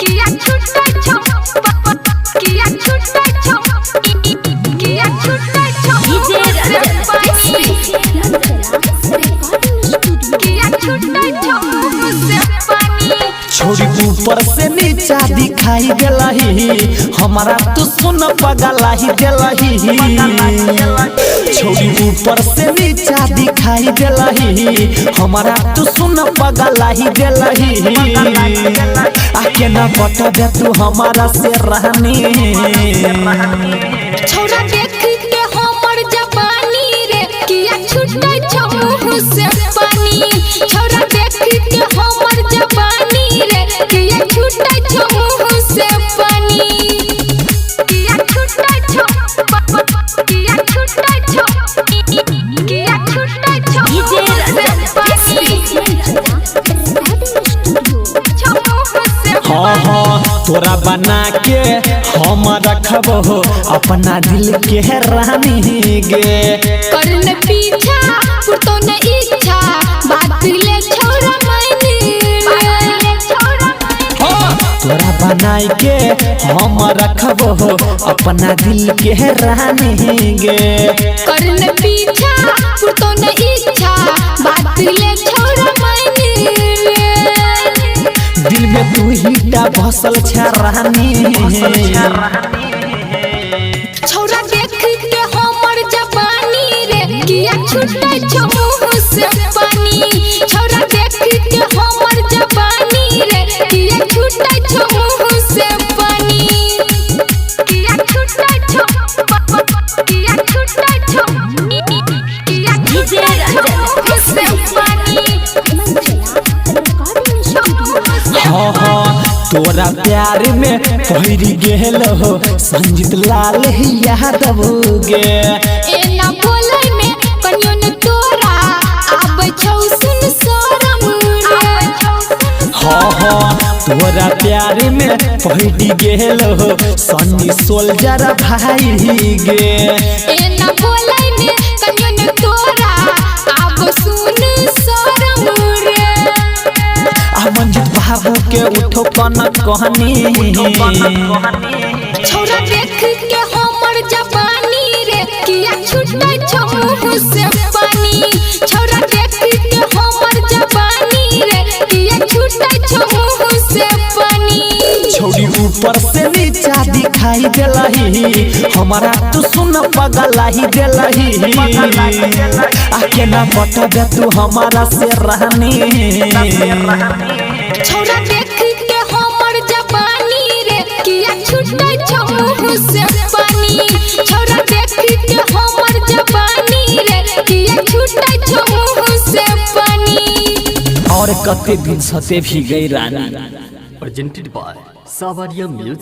किया छुटै छौ, किया छुटै छौ, किया छुटै छौ डीजे रंजन पानी। किया छुटै छौ मुँह से पानी। छोड़ी ऊपर से नीचा दिखाई देलही, हमारा तू सुन पगलाही देलही। छोड़ी ऊपर से नीचा दिखाई देलही, हमारा तू सुन पगलाही देलही। आ केना बटबे तू हमारा से रानी। छौरा देख के हमर जवानी रे, किया छुटै छौ मुँह से पानी। छौरा देख के हमर जवानी रे, किया छुटै छौ मुँह से पानी। किया छुटै छौ, किया छुटै छौ, किया छुटै छौ डीजे मुँह से रंजन पानी। छौ मुँह से हाँ पानी। हाँ, तोरा बना के हम रखब हो अपना दिल के रानी गे। करन पीछा पुरतो न इच्छा, बात ले छौरा मैनी रे। तोरा बनाई के हम रखब हो अपना दिल के रानी गे। करन पीछा पुरतो न इच्छा, बात ले छौरा मैनी रे। दिल में तू ही टा बसल छे रानी। छौरा देख के हमर जवानी रे, किया छुटै छौ मुँह से पानी। छौरा देख के हमर जवानी रे, किया छुटै छौ मुँह से पानी। किया छुटै छौ, किया छुटै छौ, किया डीजे छुटै छौ रंजन मुँह से पानी। हाँ हाँ, तोरा प्यार में पहिर गेल हो संजीत लाल यादव गे। एना बोलै में कनियो न तोरा आबै छौ सुन शरम रे। हाँ हाँ, तोरा प्यार में पहिर गेल हो सन्नी सोल्जर भाई गे। एना बोलै में कनियो न तोरा आब सुन शरम रे। आ मंजित बाबू के उठो कन कहनी। छौरा देख के हमर जवानी रे, किया छुटै छौ मुँह से पानी। छौरा देख के हमर जवानी रे, किया छुटै छौ मुँह से पानी। छोड़ी ऊपर से नीचा दिखाई देलही, हमारा तू सुन पगलाही देलही। आ केना बटबे तू हमारा से रानी। छौरा देख के हमर जवानी रे, किया छुटै छौ मुँह से पानी। छौरा देख के हमर जवानी रे, किया छुटै छौ मुँह से पानी। और कते दिन सते भी गई रानी। Presented by Savaria Music.